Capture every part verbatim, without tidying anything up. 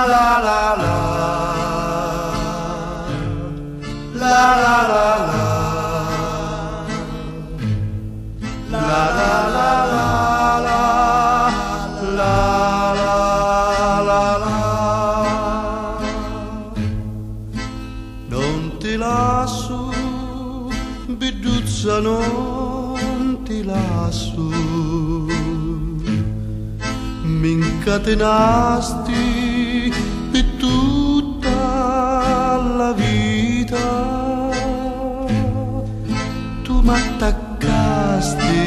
La la la la. La la la la. La la la la la. La la la la. Non ti lassu, bidduzza, non ti lassu. Mi ncatinasti pi tutta la vita. Tu m'attaccasti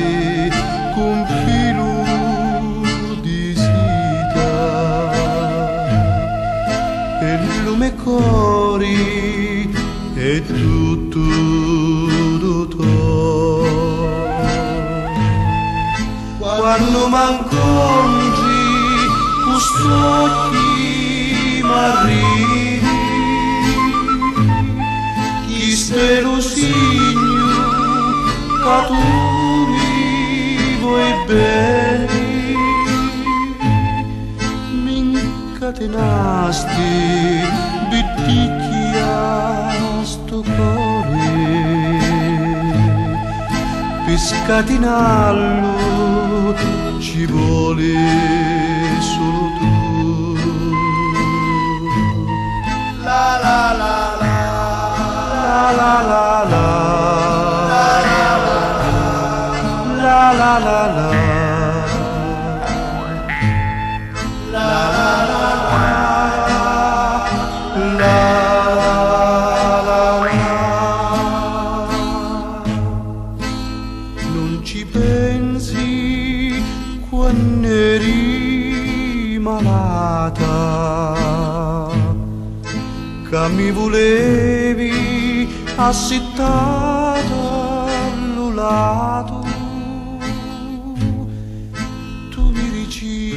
cu un filu di sita e lu me cori è tuttu tu to. Quannu m'ancontri cu st'occhi m'arridi, chistu è lu signu ca tu mi voi beni. Mi ncatinasti, biddigghia, stu cori, pi scatinallu ci voli sulu tu. La la la la. La la la la. La la la la. La la la la. La la la la. Non ci pensi quann'eri malata, ca mi vulevi assittata a lu latu. Tu mi dici